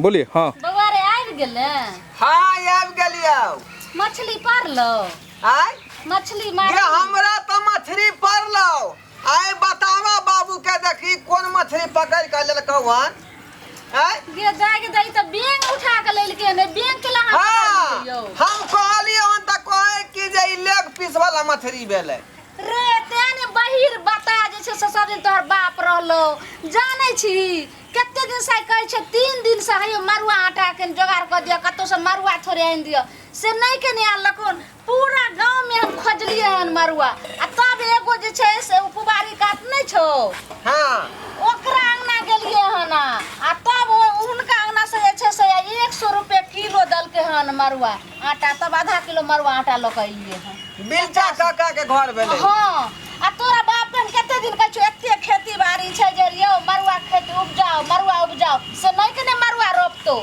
बोलिए। हाँ। बौआ रे, आबि गेलै? हाँ, आबि गेलियौ। मछली पारलो? आय? मछली गे मार। हमरा तऽ मछली पड़लौ। आय बतावा बाबू के, देखी कोन मछली पकड़ के लेलकौ हन। आय? गे जाके दई तऽ बेंग उठा के लेलकै ने, बेंग के लहा। हाँ, हम कहलियै हन तऽ कहै कि जे ई लेग पीस वाला मछली भेलै। रे, तें ने बहिर बता जे छै से सब दिन तोहर बाप रहलो। जानै छी कते दिन से कहै छै, 3 दिन से हयो मरुआ आटा के जोगाड़ कऽ दिअ, कतौ से मरुआ थोड़े आनि दिअ, से नहि केने आनलखुन। पूरा गाँव में हम खोजलियै हन मरुआ, आ तब एगो जे छै से ओ पुबारी कात नहि छौ? हाँ। ओकरा अंगना गेलियै हन, आ तब ओ हुनका अंगना से जे छै से 100 रुपए किलो देलकै हन मरुआ आटा। तब आधा किलो मरुआ आटा लऽ कऽ एलियै हन। बिलचा काका के घर भेलै। हाँ, आ तोरा बाप के हम कते दिन कहै छियौ, एते खेती बाड़ी छै जे यौ मरुआ खेती उपजाओ, मरुआ उपजाओ, से नहि के ने मरुआ रोपतो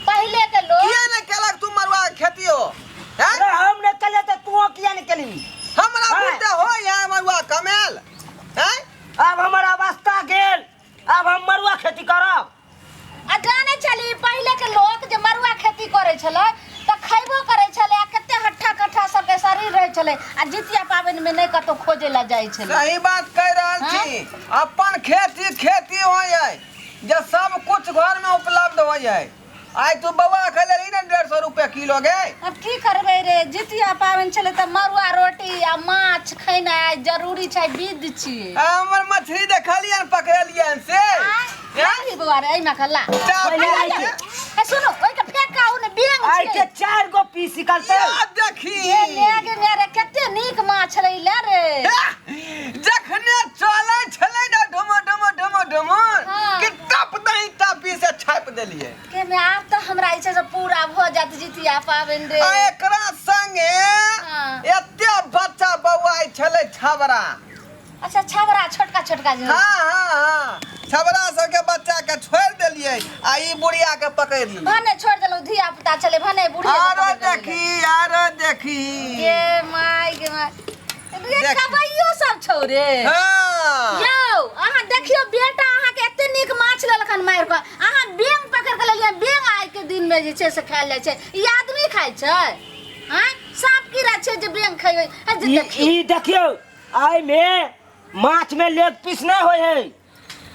पहिले के लोग। किया नहि केलक तू मरुआ के खेती हो? हैं? अरे, हम नहि केलियै तऽ तू किया नहि केलही? हमरा हैं? बुते हो या मरुआ कमेल? हैं? आब हमर अवस्था गेल, आब हम मरुआ खेती करब? आ जानै छली, पहिले के लोक जे मरुआ खेती करै छलै तऽ खैबो करै छलै, आ कते हट्ठा कट्ठा सबके शरीर रहै छलै, आ जितिया पाबनि मे नहि कतौ खोजै लए जाइ छलै। सही बात कहि रहल हैं? छी। अपन खेती खेती होइ है जे सब कुछ घर में उपलब्ध होइ है। आइ तू बौआ के लेली ने 150 रुपए किलो गे। अब की करबै रे, जितिया पाबनि छलै तऽ मरुआ रोटी आ माछ खेनाइ जरूरी छै, विध छियै। आ हमर मछली देखलियन पकड़लियन से? आय बौआ रे, एहिमे खला। पहिले आइ के। ए सुनो, ओहि के फेंका, ओ ने बेंग आइ छै। के चारि गो पीस निकलतै। या देखी। ए ले गे मेरे, कते नीक माछ छलै ले रे। जखने चलै छलै ने ढुम ढुम ढुम ढुम कि टप दही टपी से छापि देलियै। के मे आब तऽ हमरा जे छै से पूरा भऽ जायत जितिया पाबनि रे। आ एकरा संगे एते बच्चा बौआइ छलै छबरा। अच्छा, छबरा छोटका छोटका जे? हाँ हाँ हाँ, छबरा सबके बच्चा के छोड़ि देलियै आ ई बुढ़िया के पकड़ि लेलियै। भने छोड़ि देलहुँ, धिया पुता छलै, भने बुढ़िया। आरो देखी, आरो देखी। गे माय गे माय रे। देख। कबैयो सब छौ रे। हाँ। यौ, अहाँ देखियौ, बेटा अहाँके एते नीक माछ लेलखन मारि कऽ, अहाँ बेंग पकड़ कऽ लेलियै। बेंग आइ के दिन में जे छै से खायल जाइ छै? ई आदमी खाइ छै? आँय, साँप कीड़ा छै जे बेंग खैबै? आ जे ई देखियौ। ई देखियौ, एहिमे माछ में लेग पीस नहि होइ है,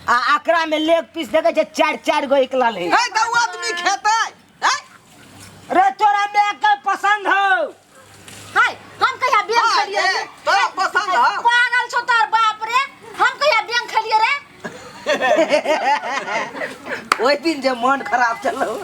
आ एकरा में लेग पीस देखै छै, चारि चारि गो निकलल है। हे, तऽ ओ आदमी खेतै? हैं? रे, तोरा माय के पसंद हो। हाय, हम कहिया बेंग हाँ, खेलियै ए, रे? तोरा पसंद हौ? पागल छौ तोहर बाप रे, हम कहिया बेंग खेलियै रे? ओहि दिन जे मन खराब चलो।